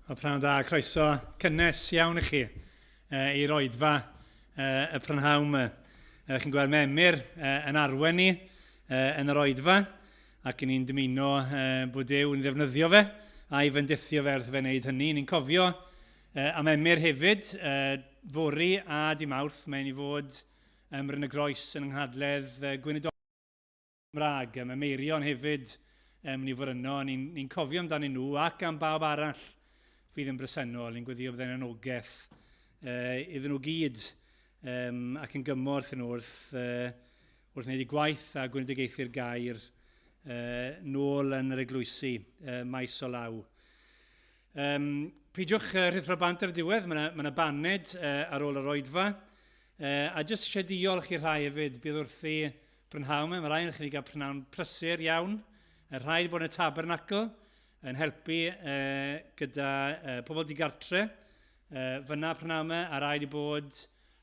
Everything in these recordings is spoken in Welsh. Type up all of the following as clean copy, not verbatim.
A prynhawn da, croeso cynnes iawn i chi i'r oedfa y prynhawn yma. Chi'n gweld mae Emyr yn arwain ni yn yr oedfa ac ni'n dymuno bod Duw yn ddefnyddio fe a'i fendithio fe wrth fe wneud hynny. Ni'n cofio am Emyr hefyd, fory a di Mawrth, mae'n i fod ym Mryn y Groes yn nghadledd Gweinidog. Gymraeg. Mae Meirion hefyd yn mynd i fod yno. Ni'n ni cofio amdanyn nhw ac am bawb arall fydd yn bresennol. Ni'n gweddio byddai'n anogaeth iddyn nhw gyd um, ac yn gymorth yn wrth, wrth wneud eu gwaith a gweinedigaethu'r gair nôl yn yr eglwysi maes o law. Um, peidiwch rhuthro bant ar y diwedd, mae yna ma baned ar ôl yr oedfa. A jyst eisiau diolch i'r rhai hefyd, bydd wrthi Prynhawn 'ma, mae rai ohonoch chi wedi cael prynhawn prysur iawn. Y rhai wedi bod yn y tabernacl yn helpu uh, gyda uh, pobl digartre uh, fyna prynhawn 'ma, a rai wedi bod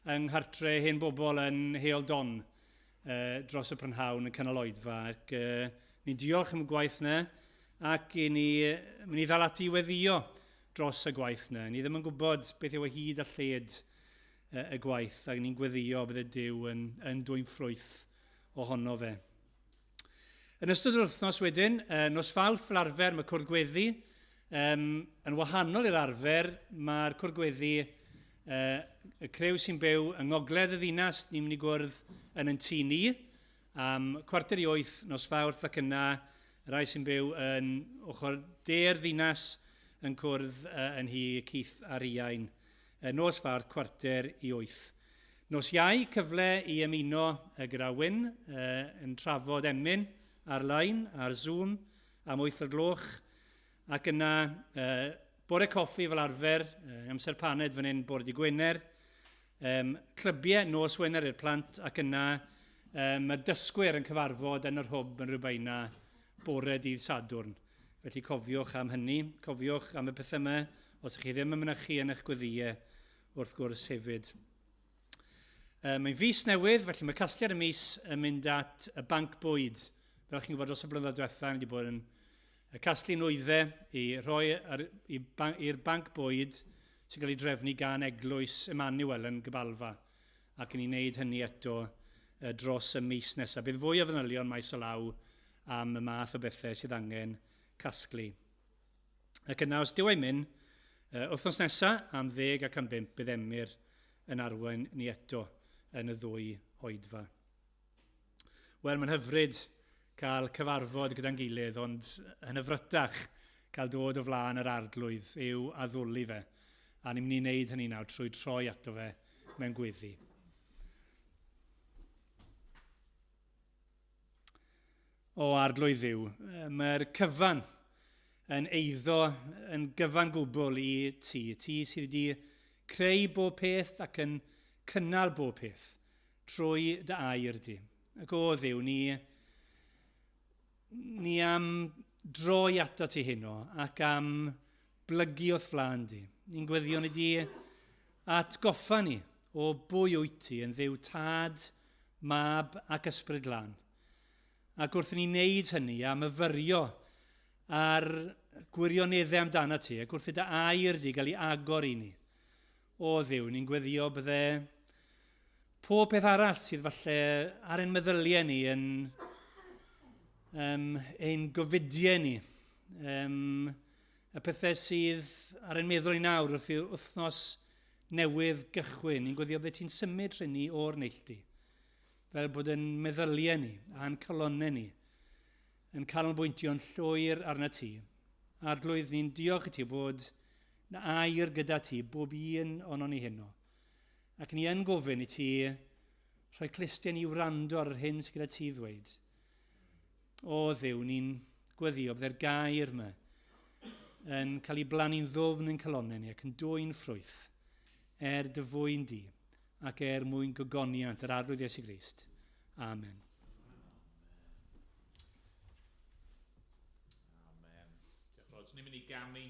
yng nghartre hen bobl yn Heol Don uh, dros y prynhawn yn cynnal oedfa. Ac uh, ni'n diolch am y gwaith yna ac i ni mynd i ddal ati i weddio dros y gwaith yna. Ni ddim yn gwybod beth yw y hyd a lled y gwaith, ac ni'n gweddio bydde Duw yn, yn dwyn ffrwyth ohono fe. Yn ystod yr wythnos wedyn, nos Fawrth fel arfer mae cwrdd gweddi. Um, yn wahanol i'r arfer, mae'r cwrdd gweddi, y crew sy'n byw yng ngogledd y ddinas, ni'n mynd i gwrdd yn yn tŷ ni am 7:45 nos Fawrth ac yna y rhai sy'n byw yn ochr de'r ddinas yn cwrdd yn nhŷ Keith a Rhiain Nos Fawrth, 7:45. Nos Iau, cyfle i ymuno gyda Wyn yn trafod emyn ar-lein, ar Zoom, am 8 o'r gloch. Ac yna, bore coffi fel arfer, amser paned fan hyn bore di Gwener. Clybiau nos Wener i'r plant ac yna mae'r dysgwyr yn cyfarfod yn yr hwb yn Rhiwbeina bore dydd Sadwrn. Felly cofiwch am hynny, cofiwch am y pethau yma, os ych chi ddim yn mynychu yn eich gweddïau, wrth gwrs hefyd. Mae'n fis newydd, felly mae casgliad y mis yn mynd at y banc bwyd. Fel chi'n gwybod, dros y blynyddoedd diwethaf, ni wedi bod yn casglu nwyddau i rhoi i'r banc bwyd sy'n cael ei drefnu gan Eglwys Emmanuel yn Gybalfa. Ac ni'n neud hynny eto dros y mis nesaf. Bydd fwy o fanylion maes o law am y math o bethau sydd angen casglu. Ac yna, os Duw ei myn, wythnos nesaf am 10:05 bydd Emyr yn arwain ni eto yn y ddwy oedfa. Wel, mae'n hyfryd cael cyfarfod gyda'n gilydd, ond yn hyfrytach cael dod o flaen yr arglwydd yw addoli fe. A ni'n mynd i wneud hynny nawr trwy troi ato fe mewn gweddi. O Arglwydd Dduw, mae'r cyfan yn eiddo yn gyfan gwbl i ti. Ti sydd wedi creu bob peth ac yn cynnal bob peth trwy dy air di. Ac o Dduw, ni, ni am droi ato ti heno ac am blygu o'th flaen di. Ni'n gweddio ni di atgoffa ni o bwy wyt ti yn Dduw Tad, Mab ac Ysbryd Glân. Ac wrth i ni wneud hynny a myfyrio ar gwirioneddau amdano ti, ac wrth i dy air di gael ei agor i ni, o Dduw, ni'n gweddio bydde pob peth arall sydd falle ar ein meddyliau ni yn um, ein gofidiau ni, um, y pethau sydd ar ein meddwl ni nawr wrth i'r wythnos newydd gychwyn. Ni'n gweddio bydde ti'n symud rhynnu o'r neilltu, fel bod yn meddyliau ni a'n calonnau ni yn canolbwyntio'n llwyr arna ti. Arglwydd, ni'n diolch i ti bod na air gyda ti bob un onon ni heno. Ac ni yn gofyn i ti rhoi clustiau ni wrando ar yr hyn sydd gyda ti ddweud. O Dduw, ni'n gweddio bydde'r gair yma yn cael ei blannu'n ddwfn yn calonnau ni ac yn dwyn ffrwyth er dy fwyn di ac er mwyn gogoniant yr Arglwydd Iesu Grist. Amen. Amen. Diolch Rod. Ni'n mynd i ganu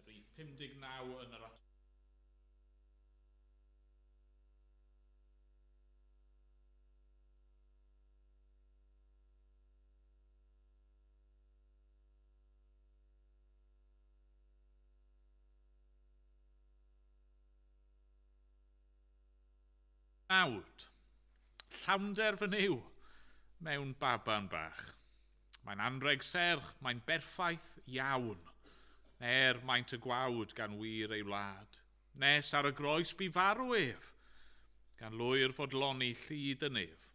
rhif 59 yn yr Nawd, llawnder fy Nuw mewn baban bach. Mae'n anreg serch, mae'n berffaith iawn, er maint y gwawd gan wir ei wlad. Nes ar y groes bu farw ef, gan lwyr fodloni llid y nef.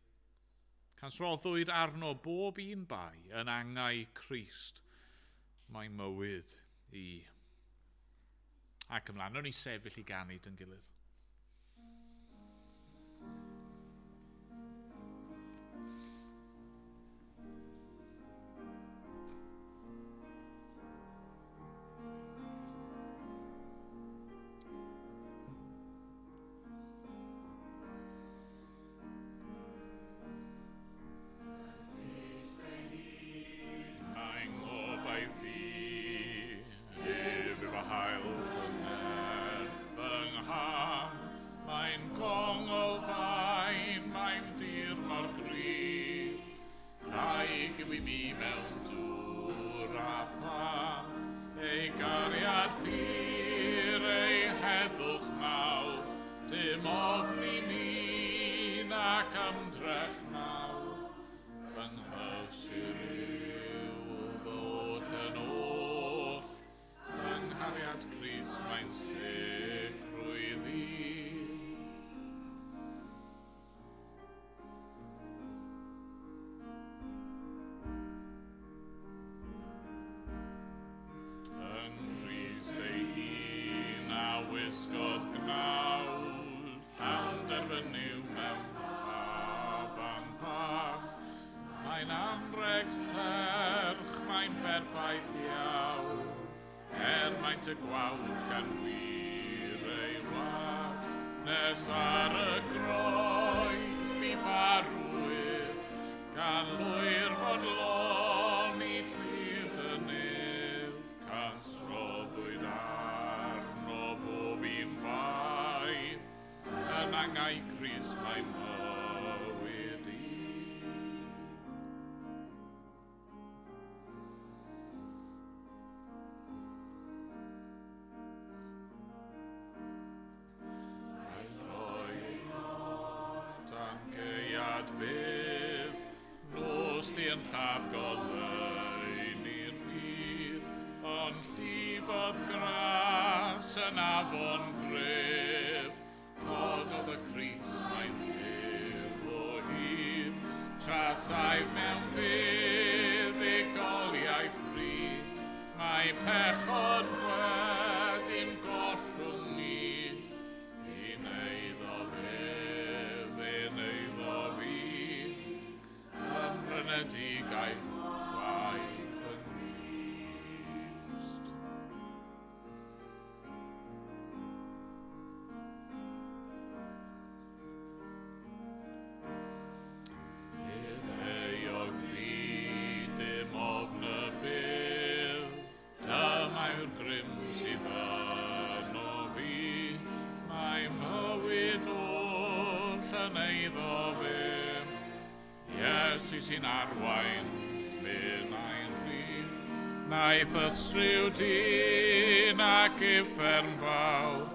Cansroddwyd arno bob un bai yn angau Crist, mae mywyd i. Ac ymlaen, o'n i sefyll i ganu dyn gilydd. Y gwawd gan wir ei wlad, nes ar y groes bu farw ef, gan lwyr fodloni llid y nef, casroddwyd arno bob un bai, yn angau Crist mae mywyd i. Bydd, nos ddi'n lladd goleuni'r byd, ond llifodd gras yn afon gref, cododd y Crist mae'n fyw o hyd, trasaif mewn buddugoliaeth fri, mae pechod wedi'n gollwng ni, fi'n eiddo fe, fe'n eiddo fi, ymbrynedigaeth gwaed fy Nghrist. Nid euog fi, dim ofn y bydd, dyma yw'r grym sydd yno fi, mae mywyd oll yn eiddo fe. Iesu sy'n arwain, minnau'n rhydd, naeth ystryw dyn ac uffern fawr,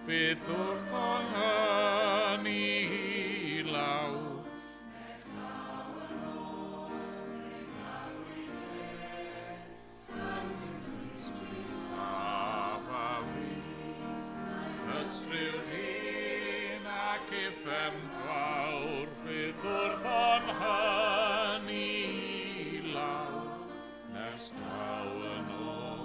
bydd wrtho hynny i law. Ystryw dyn ac uffern fawr, bydd wrtho'n hynny i law, nes daw yn ôl.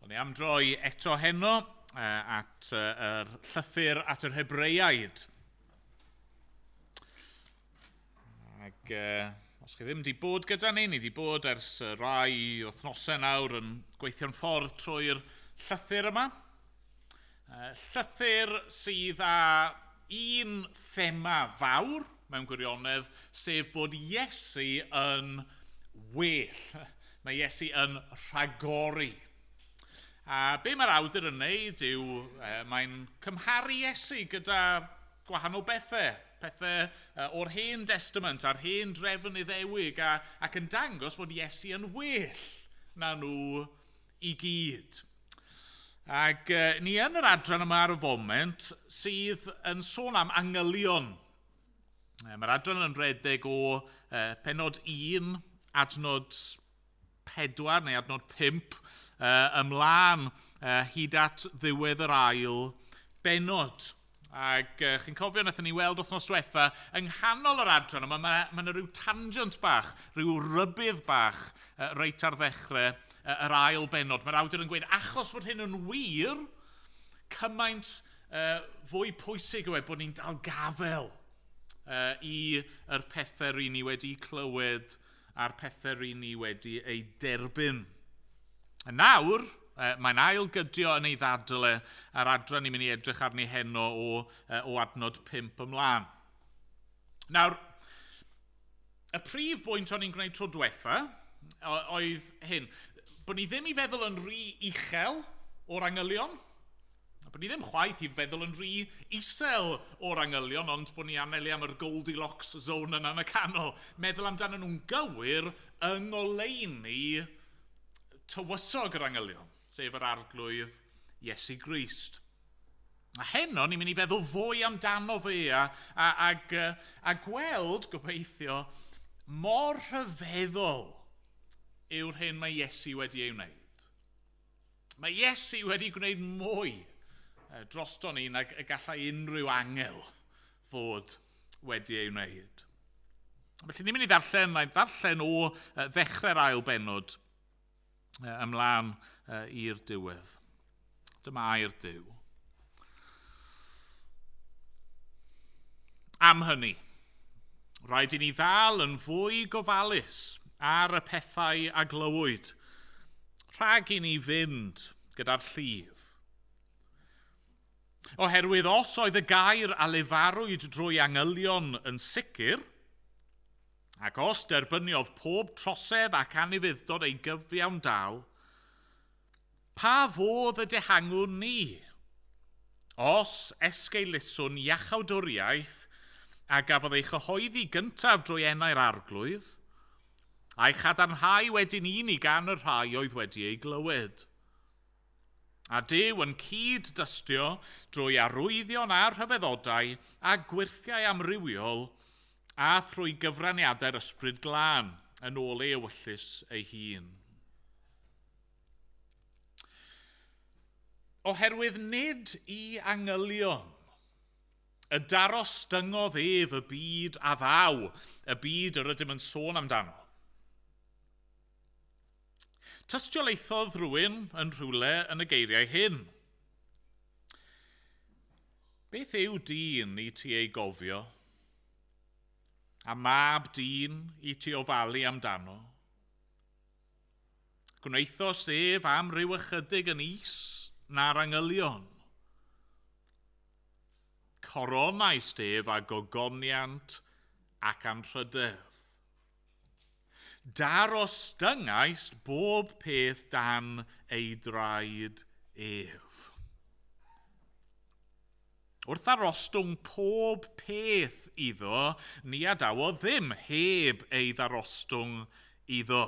O'n i am droi eto heno at yr llythyr at yr Hebreaid. Ac os chi ddim wedi bod gyda ni, ni wedi bod ers rai wythnosau nawr yn gweithio'n ffordd trwy'r llythyr yma. Llythyr sydd â un thema fawr mewn gwirionedd, sef bod Iesu yn well. Mae Iesu yn rhagori. A be mae'r awdur yn wneud yw, mae'n cymharu Iesu gyda gwahanol bethau. pethau o'r Hen Testament a'r hen drefn Iddewig, ac yn dangos fod Iesu yn well na nhw i gyd. Ac ni yn yr adran yma ar y foment sydd yn sôn am angylion. Mae'r adran yn rhedeg o penod 1, adnod 4 neu adnod 5 ymlaen hyd at ddiwedd yr ail benod. Ac chi'n cofio wnaethon ni weld wythnos diwetha, yng nghanol yr adran yma, mae yna rhyw tangent bach, rhyw rybudd bach reit ar ddechrau yr ail benod. Mae'r awdur yn gweud, achos fod hyn yn wir, cymaint fwy pwysig yw e bod ni'n dal gafel i yr pethau ry'n ni wedi clywed a'r pethau ry'n ni wedi ei derbyn. A nawr, mae'n ailgydio yn ei ddadl e a'r adran ni'n mynd i edrych arni heno o adnod 5 ymlaen. Nawr, y prif bwynt o'n i'n gwneud tro diwetha oedd hyn, bod ni ddim i feddwl yn rhy uchel o'r angylion, a bod ni ddim chwaith i feddwl yn rhy isel o'r angylion, ond bod ni anelu am yr Goldilocks zone yna yn y canol. Meddwl amdano nhw'n gywir yng ngoleuni tywysog yr angylion, sef yr Arglwydd Iesu Grist. A heno, ni'n mynd i feddwl fwy amdano fe a gweld, gobeithio, mor rhyfeddol yw'r hyn mae Iesu wedi ei wneud. Mae Iesu wedi gwneud mwy drosto ni nag y gallai unrhyw angel fod wedi ei wneud. Felly ni'n mynd i ddarllen, na i ddarllen o ddechrau'r ail bennod ymlaen i'r diwedd. Dyma air Duw. Am hynny, rhaid i ni ddal yn fwy gofalus ar y pethau a glywyd, rhag i ni fynd gyda'r llif. Oherwydd os oedd y gair a lefarwyd drwy angylion yn sicr, ac os derbyniodd pob trosedd ac anufudd-dod ei gyfiawn dal, pa fodd y dehangwn ni? Os esgeuluswn iachawdwriaeth a gafodd ei chyhoeddi gyntaf drwy enau'r Arglwydd, a'i chadarnhau wedyn i ni gan y rhai oedd wedi ei glywed. A Duw yn cyd-dystio drwy arwyddion a rhyfeddodau a gwyrthiau amrywiol a thrwy gyfraniadau'r Ysbryd Glân yn ôl ei ewyllys ei hun. Oherwydd nid i angylion y darostyngodd ef y byd a ddaw, y byd yr ydym yn sôn amdano. Tystiolaethodd rhywun yn rhywle yn y geiriau hyn. Beth yw dyn i ti ei gofio? A mab dyn i ti ofalu amdano? Gwnaethos ef am ryw ychydig yn is na'r angylion. Coronaist ef a gogoniant ac anrhydedd. Darostyngaist bob peth dan ei draed ef. Wrth ddarostwng pob peth iddo, ni adawodd ddim heb ei ddarostwng iddo.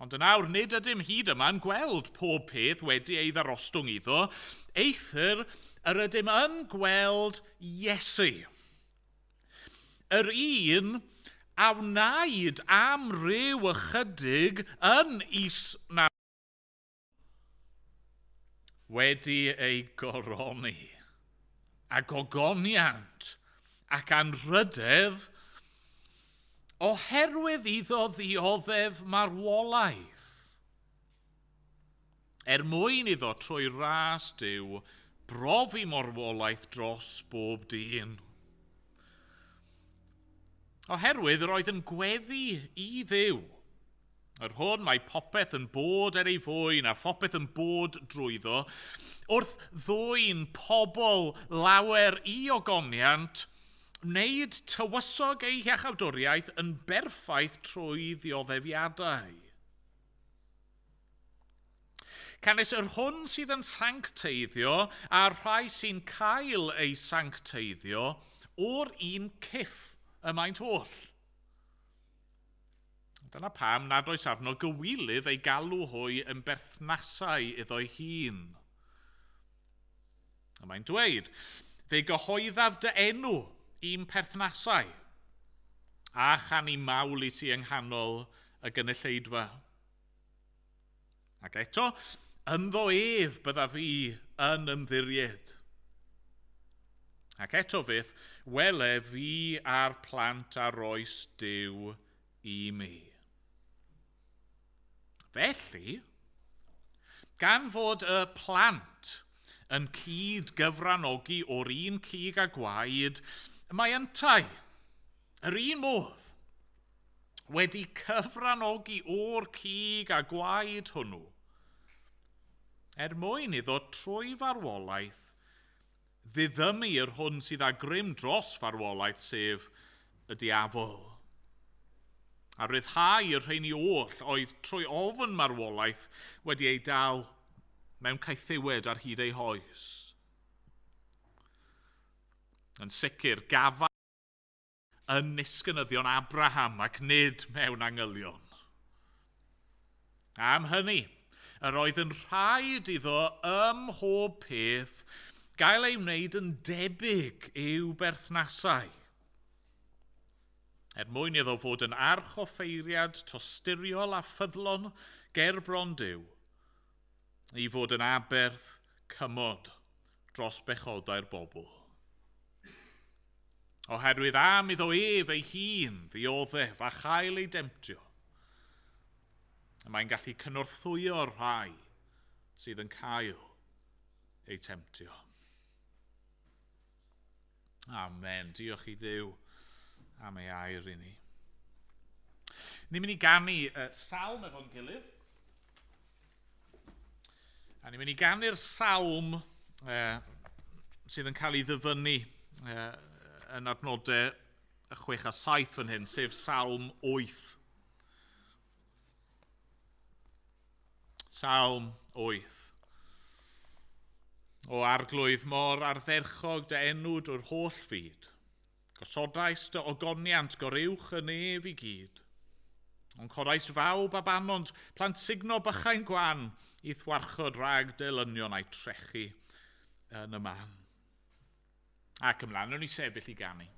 Ond yn awr, nid ydym hyd yma'n gweld pob peth wedi ei ddarostwng iddo, eithr yr ydym yn gweld Iesu. Yr un a wnaed am ryw ychydig yn is na wedi ei goroni, a gogoniant ac anrhydedd oherwydd iddo ddioddef marwolaeth. Er mwyn iddo trwy ras Duw brofi marwolaeth dros bob dyn. Oherwydd yr oedd yn gweddi i Dduw, yr hwn mae popeth yn bod er ei fwyn a phopeth yn bod drwyddo, wrth ddwyn pobl lawer i ogoniant, wneud tywysog ei hiachawdwriaeth yn berffaith trwy ddioddefiadau. Canys yr hwn sydd yn sancteiddio a'r rhai sy'n cael eu sancteiddio o'r un cyff y maent oll. Dyna pam nad oes arno gywilydd ei galw hwy yn berthnasau iddo'i hun. A mae'n dweud, fe gyhoeddaf dy enw i'n perthnasau, a chanu mawl i ti yng nghanol y gynulleidfa. Ac eto, ynddo ef byddaf fi yn ymddiried. Ac eto fyth, wele fi a'r plant a roes Duw i mi. Felly, gan fod y plant yn cyd gyfranogi o'r un cig a gwaed, mae yntau, yr un modd, wedi cyfranogi o'r cig a gwaed hwnnw, er mwyn iddo trwy farwolaeth ddiddymu yr hwn sydd â grym dros farwolaeth, sef y diafol. A ryddhau y rheini oll oedd trwy ofn marwolaeth wedi ei dal mewn caethiwed ar hyd ei hoes. Yn sicr, gafael yn nisgynyddion Abraham ac nid mewn angylion. Am hynny, yr oedd yn rhaid iddo ym mhob peth gael ei wneud yn debyg i'w berthnasau. Er mwyn iddo fod yn archoffeiriad tosturiol a ffyddlon ger bron Duw, i fod yn aberth cymod dros bechodau'r bobl. Oherwydd am iddo ef ei hun ddioddef a chael ei demtio, mae'n gallu cynorthwyo'r rhai sydd yn cael ei temtio. Amen. Diolch i Dduw am ei air i ni. Ni'n mynd i ganu salm efo'n gilydd. A ni'n mynd i ganu'r salm sydd yn cael ei ddyfynnu yn adnodau 6 a 7 fan hyn, sef Salm 8. Salm 8. O arglwydd mor ardderchog dy enw drwy'r holl fyd. Gosodais dy ogoniant goruwch y nef i gyd. Ond codaist faw babanond, plant sugno bychain gwan, i'th warchod rhag dylynion a'i trechu yn y man. Ac ymlaen, wnawn ni sefyll i ganu.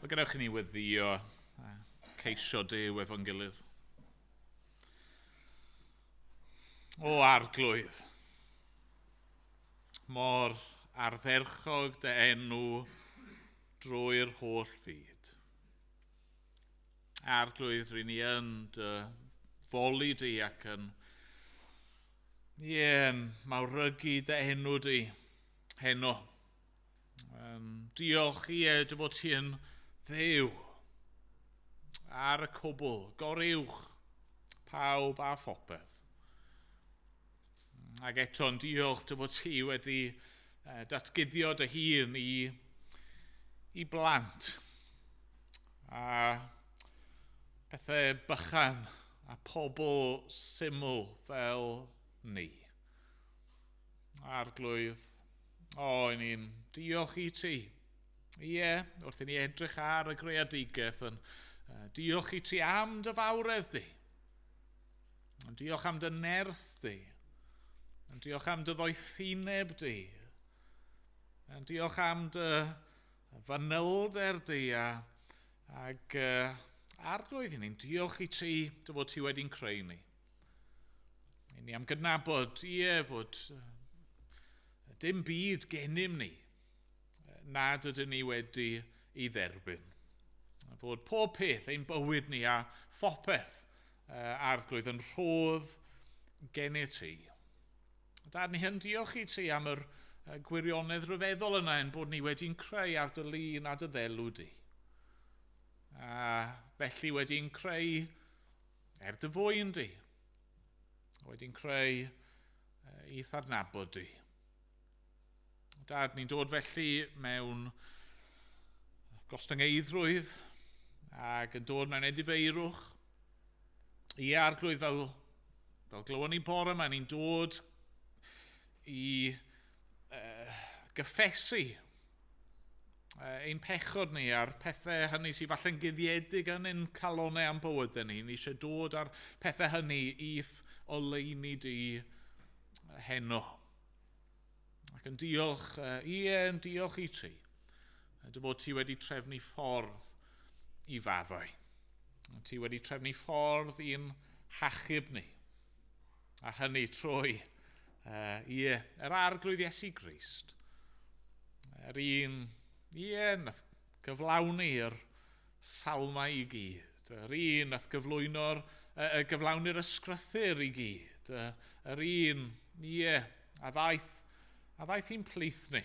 Wel, gadewch i ni weddïo a ceisio Duw efo'n gilydd. O Arglwydd, mor ardderchog dy enw drwy'r holl fyd. Arglwydd, ry'n ni yn dy foli di ac yn, ie, yn mawrygu dy enw di heno. Diolch, ie, dy fod ti yn Dduw ar y cwbl, goruwch pawb a phopeth. Ac eto'n diolch dy fod ti wedi datguddio dy hun i blant a pethau bychan a pobl syml fel ni. Arglwydd, o, i ni'n diolch i ti. Ie, wrth i ni edrych ar y greadigaeth yn diolch i ti am dy fawredd di. Yn diolch am dy nerth di. Yn diolch am dy ddoethineb di. Yn diolch am dy fanylder di ac Arglwydd, i ni'n diolch i ti dy fod ti wedi'n creu ni. I ni am gydnabod, ie, fod dim byd gennym ni nad ydyn ni wedi ei dderbyn. Fod pob peth ein bywyd ni a phopeth Arglwydd yn rhodd gennyt ti. Dad, ni yn diolch i ti am yr gwirionedd rhyfeddol yna ein bod ni wedi'n creu ar dy lun a dy ddelw di. A felly wedi'n creu er dy fwyn di. Wedi'n creu i'th adnabod di. Dad, ni'n dod felly mewn gostyngeiddrwydd ac yn dod mewn edifeirwch. Ie, Arglwydd, fel glywon ni bore yma, ni'n dod i gyffesu ein pechod ni a'r pethau hynny sydd falle'n guddiedig yn ein calonau am bywydau ni. Ni eisiau dod â'r pethau hynny i'th oleuni di heno. Ac yn diolch, ie, yn diolch i ti, dy fod ti wedi trefnu ffordd i faddau. Ti wedi trefnu ffordd i'n hachub ni. A hynny trwy, ie, yr Arglwydd Iesu Grist. Yr un, ie, nath gyflawni'r salmau i gyd. Yr un nath gyflawni'r ysgrythur i gyd. Yr un, ie, a ddaeth i'n plith ni.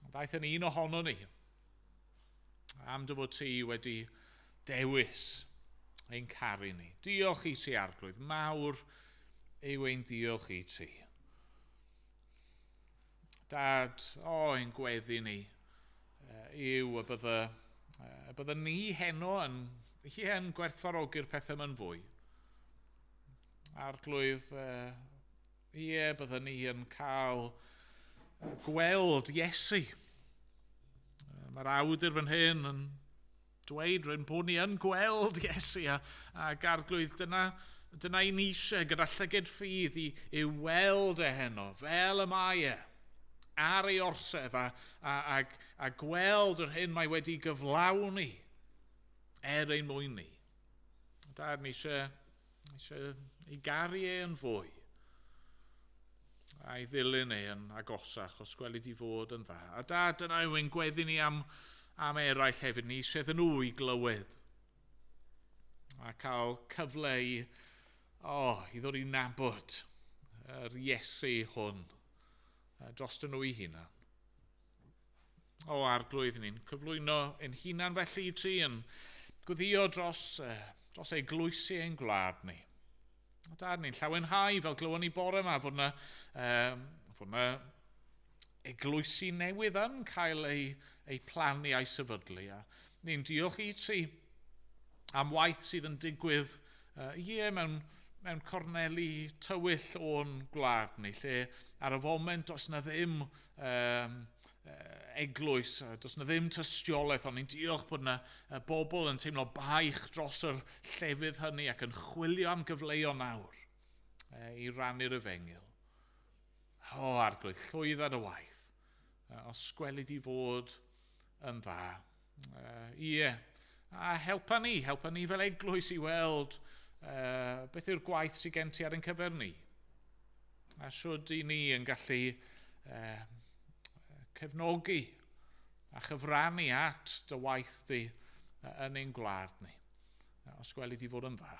A ddaeth yn un ohono ni. Am dy fod ti wedi dewis ein caru ni. Diolch i ti, Arglwydd. Mawr yw ein diolch i ti. Dad, o, ein gweddi ni yw y bydde ni heno yn gwerthfawrogi'r pethau yma'n fwy. Arglwydd, ie, bydde ni yn cael gweld Iesu. Mae'r awdur fan hyn yn dweud rwy'n bod ni yn gweld Iesu ac Arglwydd, dyna i ni eisiau gyda llygad ffydd i weld e heno, fel y mae e, ar ei orsedd a gweld yr hyn mae wedi gyflawni er ein mwyn ni. Dad, ni eisiau ei garu e yn fwy a'i ddilyn e yn agosach os gweli di fod yn dda. A Dad, dyna yw ein gweddi ni am eraill hefyd. Ni eisiau iddyn nhw i glywed a cael cyfle i ddod i nabod yr Iesu hwn dros nhw i hunan. O, Arglwydd, ni'n cyflwyno ein hunan felly i ti yn gweddio dros eglwysi ein gwlad ni. A Dad, ni'n llawenhau fel glywon ni bore yma fod yna eglwysi newydd yn cael ei plannu a'i sefydlu. A ni'n diolch i ti am waith sydd yn digwydd mewn corneli tywyll o'n gwlad ni, lle ar y foment does na ddim eglwys, does na ddim tystiolaeth, ond ni'n diolch bod yna bobl yn teimlo baich dros yr llefydd hynny ac yn chwilio am gyfleoedd nawr i rannu'r efengyl. O, Arglwydd, llwydda dy waith, os gweli di fod yn dda. Ie, a helpa ni fel eglwys i weld beth yw'r gwaith sydd gen ti ar ein cyfer ni. A shwd i ni yn gallu cefnogi a chyfrannu at dy waith di yn ein gwlad ni. Os gweli di fod yn dda.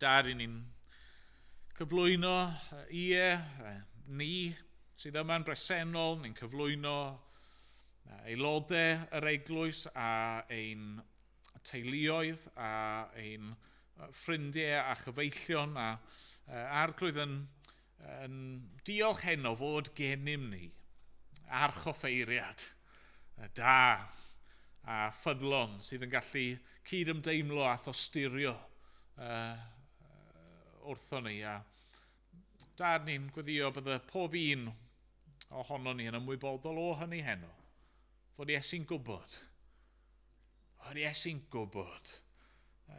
Dar i ni'n cyflwyno, ie, ni sydd yma'n bresennol, ni'n cyflwyno aelodau yr eglwys a ein teuluoedd a ein ffrindiau a chyfeillion a Arglwydd yn diolch heno fod gennym ni archoffeiriad da a ffyddlon sydd yn gallu cydymdeimlo a thosturio wrthon ni. A Dad, ni'n gweddio bydde pob un ohonon ni yn ymwybodol o hynny heno. Fod Iesu'n gwybod. Fod Iesu'n gwybod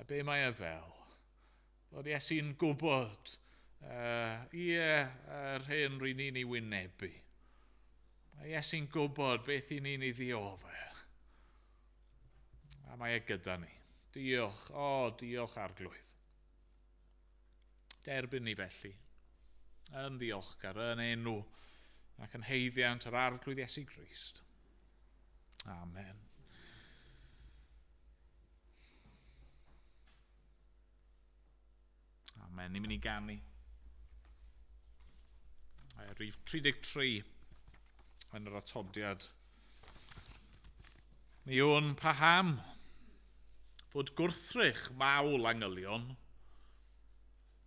be mae e fel. Fod Iesu'n gwybod ie, yr hyn ry'n ni'n ei wynebu. Iesu'n gwybod beth i ni'n ei ddioddef. A mae e gyda ni. Diolch, o, diolch Arglwydd. Derbyn ni felly, yn ddiolchgar, yn enw ac yn haeddiant yr Arglwydd Iesu Grist. Amen. Amen. Ni'n mynd i ganu. Rhif 33 yn yr atodiad. Ni wn paham fod gwrthrych mawl angylion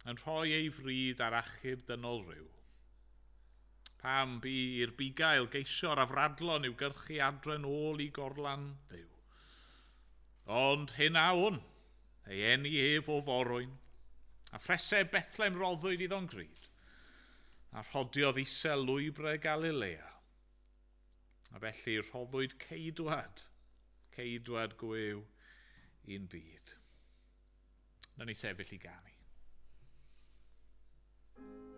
yn rhoi ei fryd ar achub dynol rhyw. Pam bu i'r bugail geisio'r afradlon i'w gyrchu adre'n ôl i gorlan Dduw. Ond hyn a wn, ei eni ef o forwyn, a phresau Bethlem roddwyd iddo'n gryd, a rhodiodd isel lwybrau Galilea. A felly rhoddwyd ceidwad, ceidwad gwyw i'n byd. Nawn ni sefyll i ganu. Amen.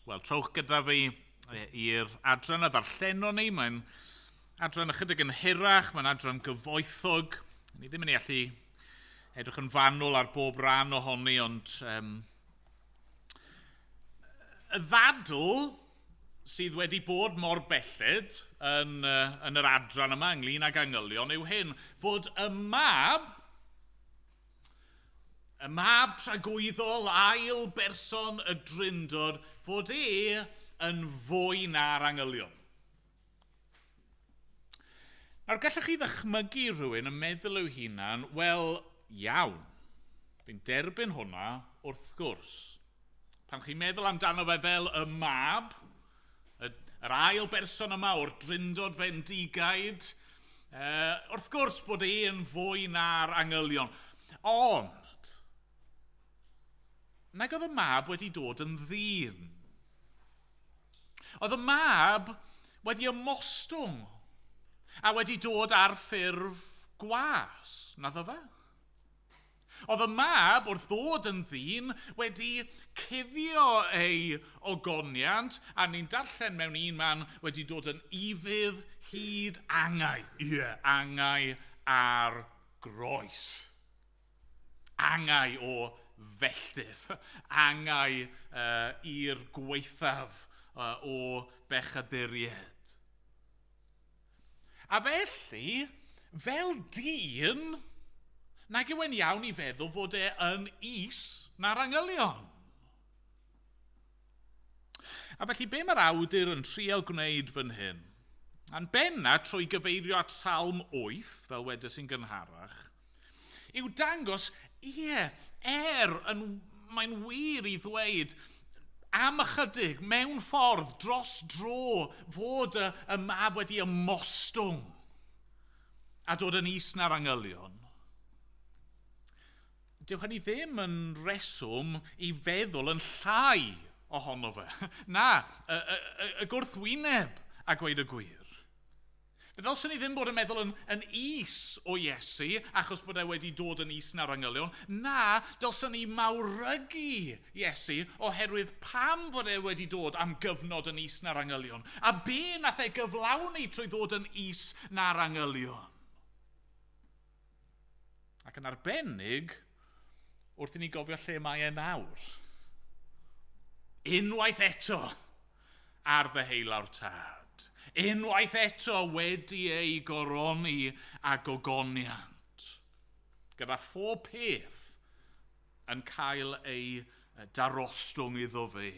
Wel, trowch gyda fi i'r adran a ddarllenon ni. Mae'n adran ychydig yn hirach, mae'n adran gyfoethog. Ni ddim yn ei allu edrych yn fanwl ar bob rhan ohoni, ond y ddadl sydd wedi bod mor belled yn yr adran yma ynglyn ag angylion yw hyn, fod y mab tragwyddol, ail berson y Drindod, fod e yn fwy na'r angylion. Nawr, gallwch chi ddychmygu rhywun yn meddwl i'w hunan, wel, iawn, fi'n derbyn hwnna wrth gwrs. Pan chi'n meddwl amdano fe fel y mab, yr ail berson yma o'r Drindod Fendigaid, wrth gwrs bod e yn fwy na'r angylion. Ond, nag oedd y mab wedi dod yn ddyn. Oedd y mab wedi ymostwng a wedi dod ar ffurf gwas, naddo fe? Oedd y mab wrth ddod yn ddyn wedi cuddio ei ogoniant, a ni'n darllen mewn un man wedi dod yn ufudd hyd angau. Ie, angau ar groes. Angau o felltith, angau i'r gwaethaf o bechaduriaid. A felly, fel dyn, nag yw e'n iawn i feddwl fod e yn is na'r angylion. A felly, be mae'r awdur yn trial gwneud fan hyn? A'n benna trwy gyfeirio at Salm 8, fel wedes i'n gynharach, yw dangos, ie, mae'n wir i ddweud am ychydig, mewn ffordd, dros dro, fod y mab wedi ymostwng a dod yn is na'r angylion. Dyw hynny ddim yn reswm i feddwl yn llai ohono fe. Na, y gwrthwyneb a gweud y gwir. Fe ddylswn ni ddim bod yn meddwl yn is o Iesu, achos bod e wedi dod yn is na'r angylion. Na, dylswn ni mawrygu Iesu oherwydd pam fod e wedi dod am gyfnod yn is na'r angylion. A be nath e gyflawni trwy ddod yn is na'r angylion. Ac yn arbennig, wrth i ni gofio lle mae e nawr. Unwaith eto ar ddeheulaw'r Tad. Unwaith eto wedi ei goroni a gogoniant. Gyda phob peth yn cael ei darostwng iddo fe.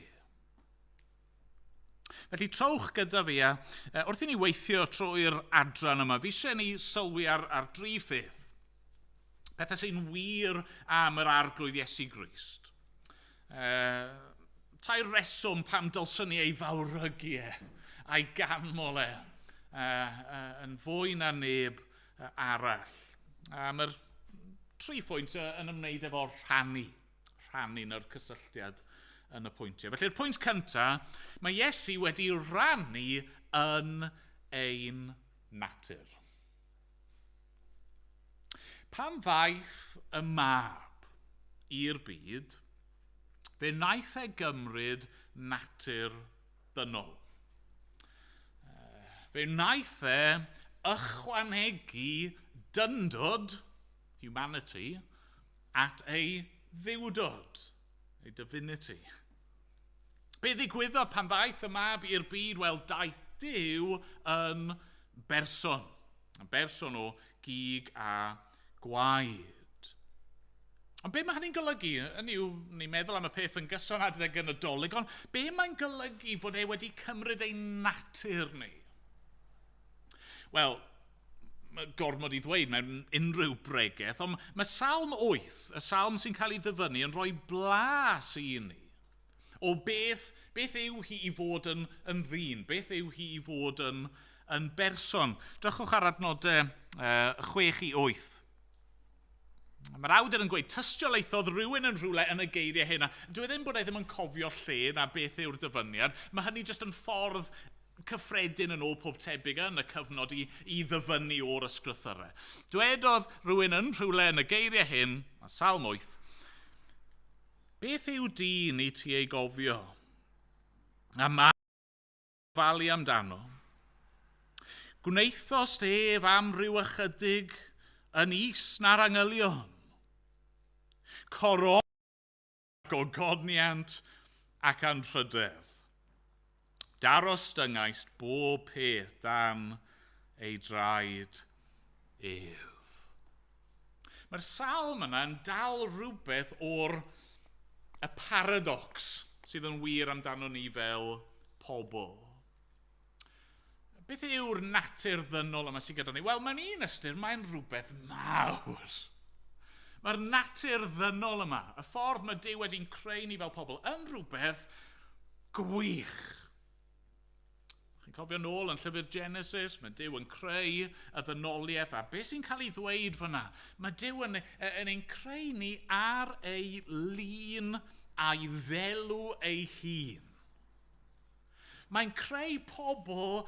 Felly trowch gyda fi, a wrth i ni weithio trwy'r adran yma, fi eisiau ni sylwi ar dri pheth. Pethau sy'n wir am yr Arglwydd Iesu Grist. Tair reswm pam dylswn ni ei fawrygu e a'i ganmol e yn fwy na neb arall. A mae'r tri phwynt yn ymwneud efo rhannu yn yr cysylltiad yn y pwyntiau. Felly'r pwynt cyntaf, mae Iesu wedi rannu yn ein natur. Pan ddaeth y mab i'r byd, fe wnaeth e gymryd natur dynol. Fe wnaeth e ychwanegu dyndod, humanity, at ei dduwdod, ei divinity. Be ddigwyddodd pan ddaeth y mab i'r byd? Wel, daeth Duw yn berson. Yn berson o gig a gwaed. Ond be mae hynny'n golygu? Hynny yw, ni'n meddwl am y peth yn gyson adeg y Nadolig, ond be mae'n golygu bod e wedi cymryd ein natur ni? Wel, mae gormod i ddweud mewn unrhyw bregeth, ond mae Salm 8, y salm sy'n cael ei ddyfynnu, yn rhoi blas i ni o beth yw hi i fod yn ddyn, beth yw hi i fod yn berson. Drychwch ar adnodau 6 i 8. Mae'r awdur yn gweud, tystiolaethodd rhywun yn rhywle yn y geiriau hyn. Dwi ddim bod e ddim yn cofio lle na beth yw'r dyfyniad. Mae hynny jyst yn ffordd cyffredin yn ôl pob tebyg yn y cyfnod i ddyfynnu o'r ysgrythyrau. Dwedodd rhywun yn rhywle yn y geiriau hyn, a Salm 8, beth yw dyn i ti ei gofio? A mae falu amdano. Gwnaethost ef am ryw ychydig yn is na'r angylion. Coron gogoniant ac anrhydedd. Darostyngaist bob peth dan ei draed ef. Mae'r salm yna yn dal rhywbeth o'r y paradox sydd yn wir amdano ni fel pobl. Beth yw'r natur ddynol yma sydd gyda ni? Wel, mewn un ystyr, mae'n rhywbeth mawr. Mae'r natur ddynol yma, y ffordd mae Duw wedi'n creu ni fel pobl, yn rhywbeth gwych. Chi'n cofio nôl yn llyfr Genesis, mae Duw yn creu y ddynoliaeth, a beth sy'n cael ei ddweud fyna? Mae Duw yn ein creu ni ar ei lun a'i ddelw ei hun. Mae'n creu pobl,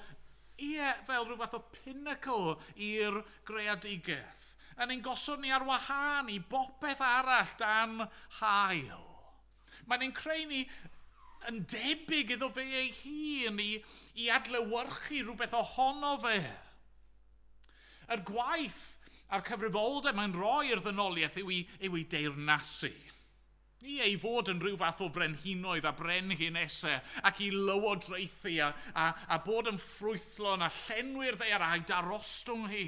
ie, fel rhyw fath o pinnacle i'r greadigaeth. Yn ein gosod ni ar wahân i bopeth arall dan haul. Mae'n ein creu ni yn debyg iddo fe ei hun i adlewyrchu rhywbeth ohono fe. Yr gwaith a'r cyfrifoldeb mae'n rhoi i'r ddynoliaeth yw i deyrnasu. I ei fod yn rhyw fath o frenhinoedd a brenhinesau ac i lywodraethu a bod yn ffrwythlon a llenwi'r ddaear a'i darostwng hi.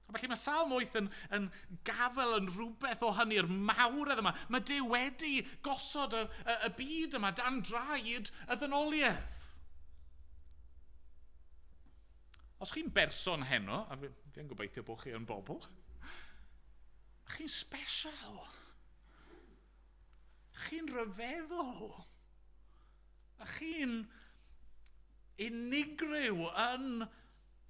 A felly mae Salm 8 yn gafel yn rhywbeth o hynny'r mawredd yma. Mae Duw wedi gosod y byd yma dan draed y ddynoliaeth. Os chi'n berson heno, a fi'n gobeithio bod chi yn bobl, chi'n special. Chi'n rhyfeddol. A chi'n unigryw yn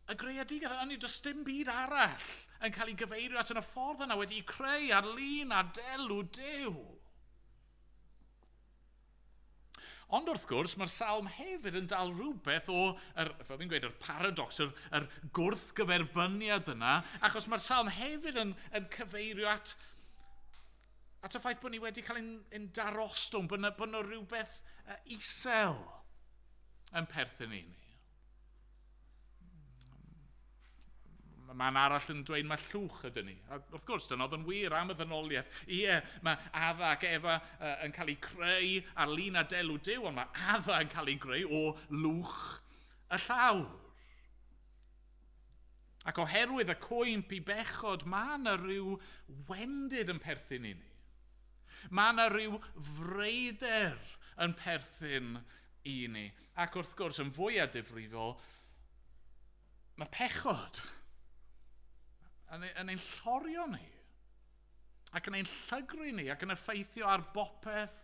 y greadigaeth. Hynny, does dim byd arall yn cael ei gyfeirio at yn y ffordd yna wedi'i creu ar lun a delw Duw. Ond wrth gwrs, mae'r salm hefyd yn dal rhywbeth o, fel fi'n gweud, yr paradox, yr gwrthgyferbyniad yna, achos mae'r salm hefyd yn cyfeirio at y ffaith bod ni wedi cael ein darostwng, bod yna rhywbeth isel yn perthyn i ni. Mae'n arall yn dweud mae llwch ydyn ni. A wrth gwrs, dyna oedd yn wir am y ddynoliaeth. Ie, mae Adda ac Efa yn cael eu creu ar lun a delw Duw, ond mae Adda yn cael ei greu o lwch y llawr. Ac oherwydd y cwymp i bechod, mae yna rhyw wendid yn perthyn i ni. Mae yna rhyw freuder yn perthyn i ni. Ac wrth gwrs, yn fwyaf difrifol, mae pechod yn ein llorio ni, ac yn ein llygru ni, ac yn effeithio ar bopeth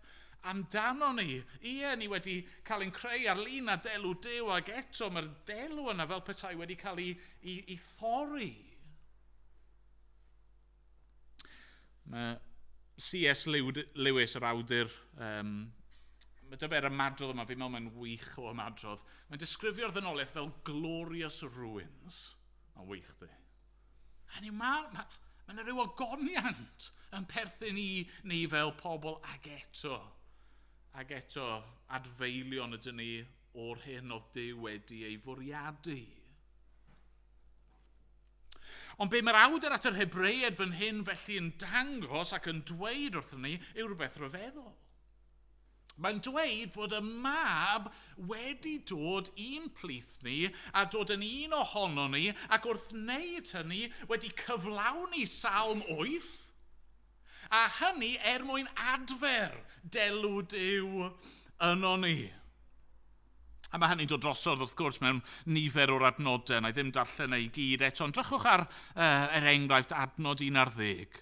amdano ni. Ie, ni wedi cael ein creu ar lun a delw Duw, ac eto mae'r delw yna fel petai wedi cael ei thorri. Mae C.S. Lewis, yr awdur, mae dyma fe'r ymadrodd yma, fi'n meddwl mae'n wych o ymadrodd. Mae'n disgrifio'r ddynoliaeth fel glorious ruins. Mae'n wych, di. Hynny, mae yna rhyw ogoniant yn perthyn i ni fel pobl, ac eto adfeilion ydyn ni o'r hyn oedd Duw wedi ei fwriadu. Ond be mae'r awdur at yr Hebreiaid fan hyn felly yn dangos ac yn dweud wrthyn ni yw rhywbeth rhyfeddol. Mae'n dweud fod y mab wedi dod i'n plith ni a dod yn un ohono ni, ac wrth wneud hynny wedi cyflawni Salm 8, a hynny er mwyn adfer delw Duw yno ni. A mae hynny'n dod drosodd wrth gwrs mewn nifer o'r adnodau, na i ddim darllen ei gyd eto, ond drychwch ar er enghraifft adnod 11.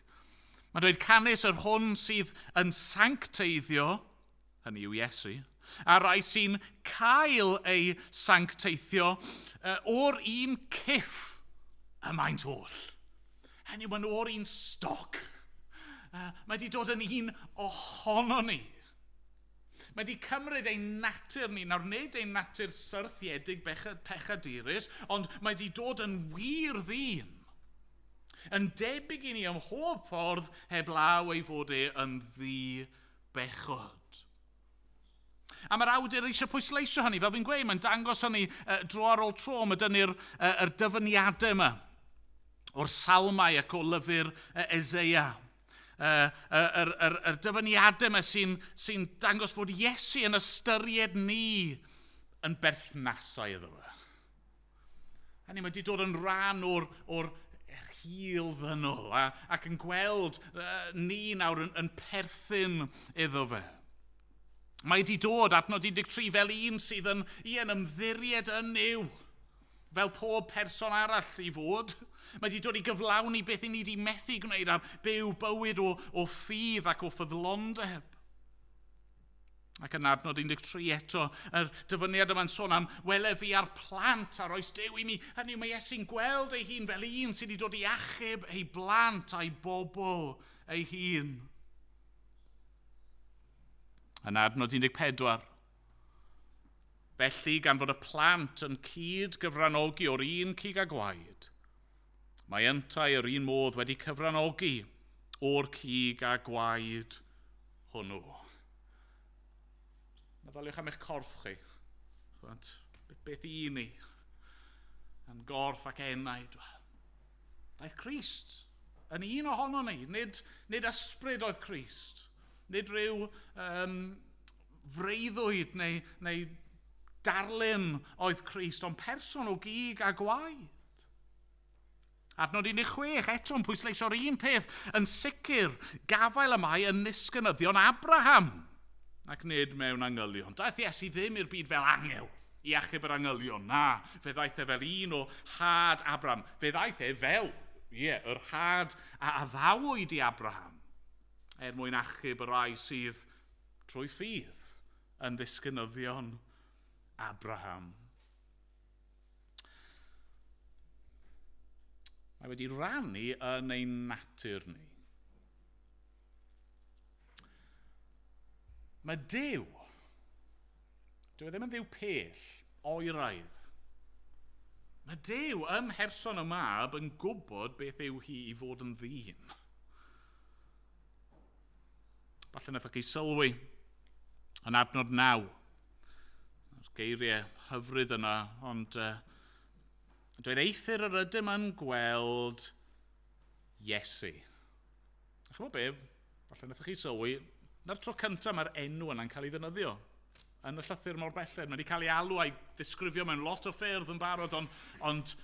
Mae'n dweud, canys yr hwn sydd yn sancteiddio, hynny yw Iesu, a rai sy'n cael ei sancteithio o'r un cyff y maent oll. Hynny yw, maen o'r un stoc. Mae wedi dod yn un ohono ni. Mae wedi cymryd ein natur ni, nawr nid ein natur syrthiedig pechadurus, ond mae wedi dod yn wir ddyn. Yn debyg i ni ym mhob ffordd heblaw ei fod e yn ddi-bechod. A mae'r awdur eisiau pwysleisio hynny, fel fi'n gweud, mae'n dangos hynny dro ar ôl tro, mae dynnu'r yr dyfyniadau yma o'r salmau ac o lyfr Eseia. Yr dyfyniadau yma sy'n sy dangos fod Iesu yn ystyried ni yn berthnasau iddo fe. Hynny, mae wedi dod yn rhan o'r hil ddynol ac yn gweld ni nawr yn perthyn iddo fe. Mae wedi dod, adnod 13, fel un sydd yn ymddiried yn Nuw, fel pob person arall i fod. Mae wedi dod i gyflawni beth i ni wedi methu gwneud a byw bywyd o ffydd ac o ffyddlondeb. Ac yn adnod 13 eto, yr dyfyniad yma'n sôn am wele fi a'r plant a roes Duw i mi. Hynny yw, mae Iesu'n gweld ei hun fel un sydd wedi dod i achub ei blant a'i bobl ei hun. Yn adnod 14, felly gan fod y plant yn cyd gyfranogi o'r un cig a gwaed, mae yntau yr un modd wedi cyfranogi o'r cig a gwaed hwnnw. Meddyliwch am eich corff chi. Beth i ni? Yn gorff ac enaid. Daeth Crist yn un ohono ni. Nid ysbryd oedd Crist. Nid rhyw freuddwyd neu darlun oedd Crist, ond person o gig a gwaed. Adnod 16, eto'n pwysleisio'r un peth, yn sicr gafael y mae yn nisgynyddion Abraham, ac nid mewn angylion. Daeth Iesu ddim i'r byd fel angel i achub yr angylion. Na, fe ddaeth e fel un o had Abraham. Fe ddaeth e fel, yr had a addawyd i Abraham, er mwyn achub y rai sydd trwy ffydd yn ddisgynyddion Abraham. Mae wedi rannu yn ein natur ni. Mae Duw, dyw e ddim yn Dduw pell, oeraidd. Mae Duw ym mherson y mab yn gwybod beth yw hi i fod yn ddyn. Falle wnaethoch chi sylwi yn adnod 9. Mae'r geiriau hyfryd yna, ond dweud eithr yr ydym yn gweld Iesu. A chymod be, falle wnaethoch chi sylwi, na'r tro cyntaf mae'r enw yna'n cael ei ddefnyddio yn y llythyr mor belled. Mae wedi cael ei alw a'i ddisgrifio mewn lot o ffyrdd yn barod, ond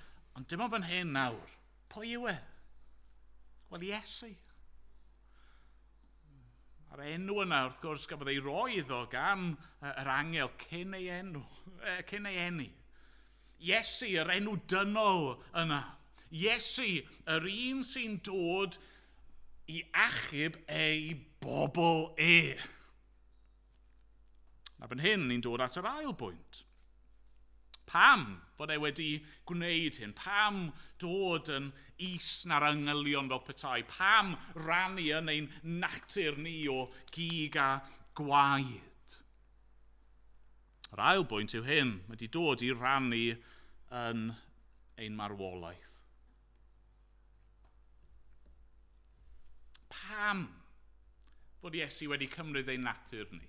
dim ond fan hyn nawr. Pwy yw e? Wel, Iesu. A'r enw yna, wrth gwrs, gafodd ei roi iddo gan yr angel cyn ei enw, cyn ei eni. Iesu, yr enw dynol yna. Iesu, yr un sy'n dod i achub ei bobl e. A fan hyn, ni'n dod at yr ail bwynt. Pam fod e wedi gwneud hyn? Pam dod yn is na'r angylion fel petai? Pam rannu yn ein natur ni o gig a gwaed? Yr ail bwynt yw hyn, mae wedi dod i rannu yn ein marwolaeth. Pam fod Iesu wedi cymryd ein natur ni?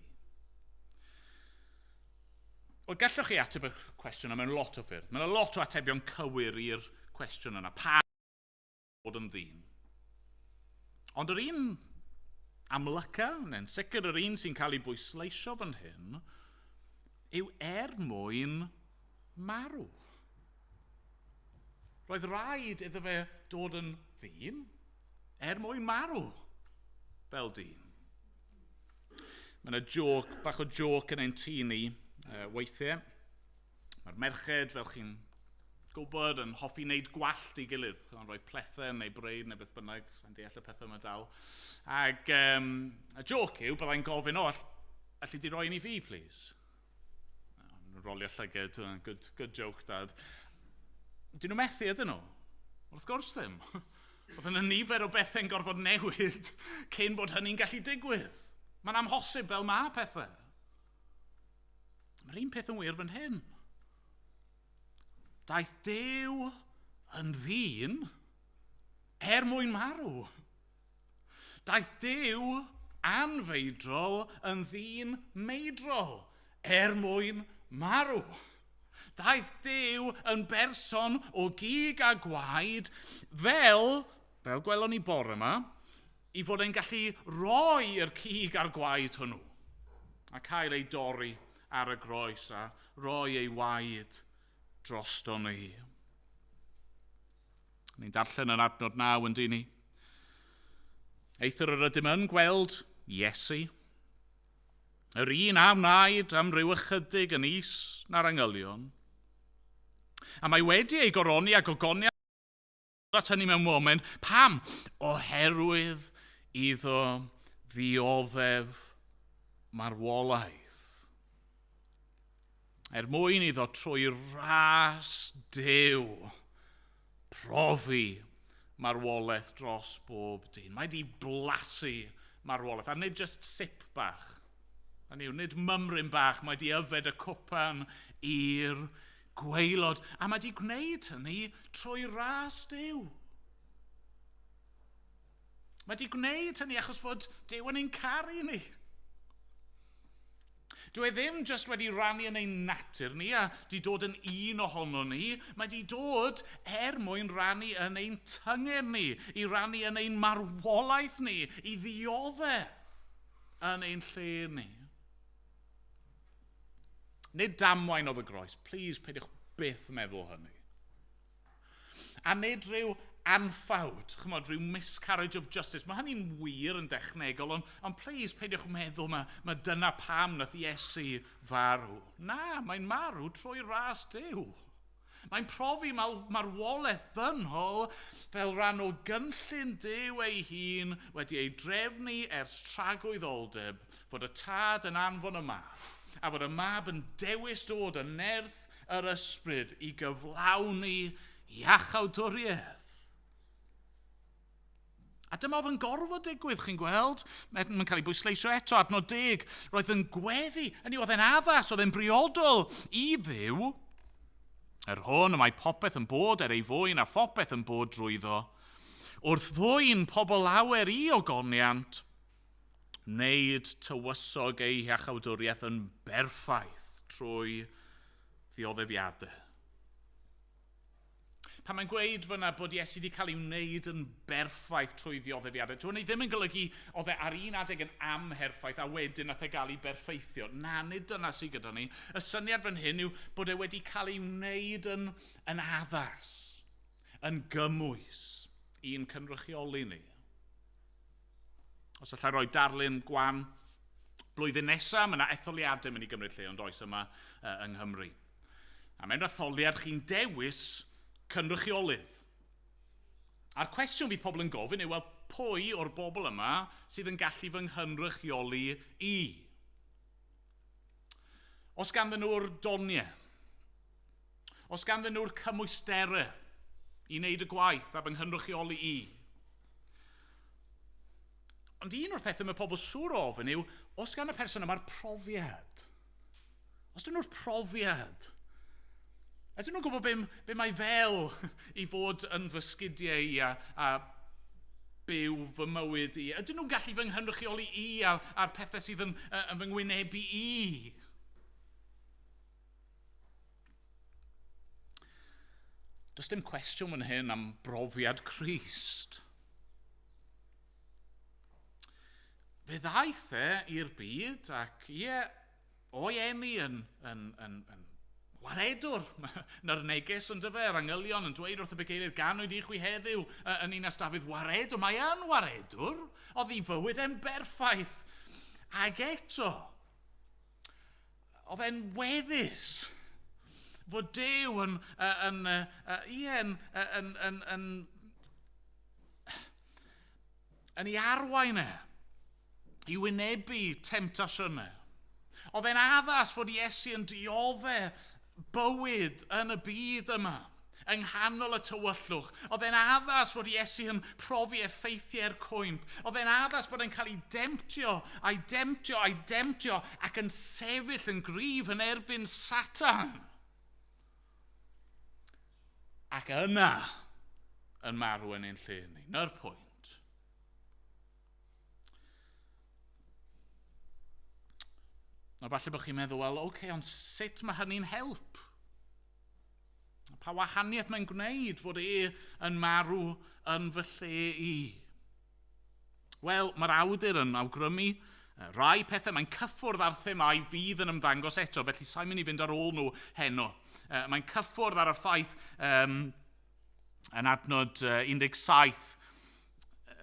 Wel, gallwch chi ateb y cwestiwn yma mewn lot o ffyrdd. Mae yna lot o atebion cywir i'r cwestiwn yna. Pam fod yn ddyn? Ond yr un amlyca, neu'n sicr yr un sy'n cael ei bwysleisio fan hyn, yw er mwyn marw. Roedd rhaid iddo fe dod yn ddyn er mwyn marw fel dyn. Mae yna joke, bach o joke yn ein tŷ ni weithiau. Mae'r merched, fel chi'n gwybod, yn hoffi wneud gwallt i gilydd. Yn rhoi plethau neu braid neu beth bynnag, sa'n deall y pethau yma dal. Ac y joke yw, byddai'n gofyn, o, alli di roi un i fi, please? Rolio llyged, good joke, Dad. Dyn nhw methu, ydyn nhw? Wrth gwrs ddim. Oedd yna nifer o bethau'n gorfod newid cyn bod hynny'n gallu digwydd. Mae'n amhosib fel mae pethau. Mae'r un peth yn wir fan hyn. Daeth Duw yn ddyn er mwyn marw. Daeth Duw anfeidrol yn ddyn meidrol Er mwyn marw. Daeth Duw yn berson o gig a gwaed fel gwelon ni bore yma, i fod e'n gallu roi'r cig a'r gwaed hwnnw a cael ei dorri ar y groes a roi ei waed drosto ni. Ni'n darllen yn adnod 9 yn dyn ni. Eithr yr ydym yn gweld Iesu, yr un a wnaed am ryw ychydig yn is na'r angylion, a mae wedi ei goroni a gogoniant at hynny mewn moment. Pam? Oherwydd iddo ddioddef marwolaeth. Er mwyn iddo trwy ras Duw profi marwolaeth dros bob dyn. Mae di blasu marwolaeth, a nid just sip bach. Hynny yw, nid mymryn bach, mae di yfed y cwpan i'r gwaelod. A mae di gwneud hynny trwy ras Duw. Mae di gwneud hynny achos fod Duw yn ein caru ni. Dyw e ddim jyst wedi rannu yn ein natur ni a di dod yn un ohono ni. Mae di dod er mwyn rannu yn ein tynged ni, i rannu yn ein marwolaeth ni, i ddiodde yn ein lle ni. Nid damwain oedd y groes. Please, peidiwch byth meddwl hynny. A nid rhyw anffawd, chymod, rhyw miscarriage of justice. Mae hynny'n wir yn dechnegol, ond please, peidiwch meddwl mae dyna pam nath Iesu farw. Na, mae'n marw trwy ras Duw. Mae'n profi marwolaeth ddynol fel rhan o gynllun Duw ei hun wedi ei drefnu ers tragwyddoldeb fod y tad yn anfon y mab, a fod y mab yn dewis dod yn nerth yr ysbryd i gyflawni iachawdwriaeth. A dyma oedd yn gorfod digwydd, chi'n gweld? Mae'n cael ei bwysleisio eto, adnod 10. Roedd yn gweddu, hynny oedd e'n addas, oedd e'n briodol i Dduw. Yr hwn y mae popeth yn bod er ei fwyn a phopeth yn bod drwyddo. Wrth ddwyn pobl lawer i ogoniant, wneud tywysog ei iachawdwriaeth yn berffaith trwy ddioddefiadau. Pan mae'n gweud fyna bod Iesu wedi cael ei wneud yn berffaith trwy ddioddefiadau, dyw hynny ddim yn golygu oedd e ar un adeg yn amherffaith a wedyn nath e gael ei berffeithio. Na, nid dyna sydd gyda ni. Y syniad fan hyn yw bod e wedi cael ei wneud yn addas, yn gymwys i'n cynrychioli ni. Os allai roi darlun gwan, blwyddyn nesaf, mae yna etholiadau mynd i gymryd lle ond oes yma yng Nghymru. A mewn etholiad chi'n dewis cynrychiolydd. A'r cwestiwn fydd pobl yn gofyn yw, wel, pwy o'r bobl yma sydd yn gallu fy nghynrychioli i? Os ganddyn nhw'r doniau, os ganddyn nhw'r cymwysterau i wneud y gwaith a fy nghynrychioli i. Ond un o'r pethau mae pobl siŵr o ofyn yw, os gan y person yma'r profiad? Os dyn nhw'r profiad? Ydyn nhw'n gwybod be mae fel i fod yn fy sgidiau i a byw fy mywyd i? Ydyn nhw'n gallu fy nghynrychioli i a'r pethau sydd yn fy ngwynebu i? Does dim cwestiwn fan hyn am brofiad Crist. Fe ddaeth e i'r byd ac ie, o'i eni yn waredwr. Na'r neges yn dyfe, yr angylion yn dweud wrth y bugeiliaid, ganwyd i chwi heddiw yn ninas Dafydd waredwr. Mae yn waredwr, oedd ei fywyd e'n berffaith. Ac eto, oedd e'n weddus fod Duw yn ei arwain e i wynebu temtasiynau. Oedd e'n addas fod Iesu yn diodde bywyd yn y byd yma, yng nghanol y tywyllwch. Oedd e'n addas fod Iesu yn profi effeithiau'r cwymp. Oedd e'n addas bod e'n cael ei demtio, a'i demtio, a'i demtio, ac yn sefyll yn gryf yn erbyn Satan. Ac yna yn marw yn ein lle ni. Na'r pwynt. A falle bod chi'n meddwl, wel, okay, ond sut mae hynny'n help? Pa wahaniaeth mae'n gwneud fod e yn marw yn fy lle i? Wel, mae'r awdur yn awgrymu rai pethau, mae'n cyffwrdd ar themau fydd yn ymddangos eto, felly sa'n mynd i fynd ar ôl nhw heno. Mae'n cyffwrdd ar y ffaith yn adnod 17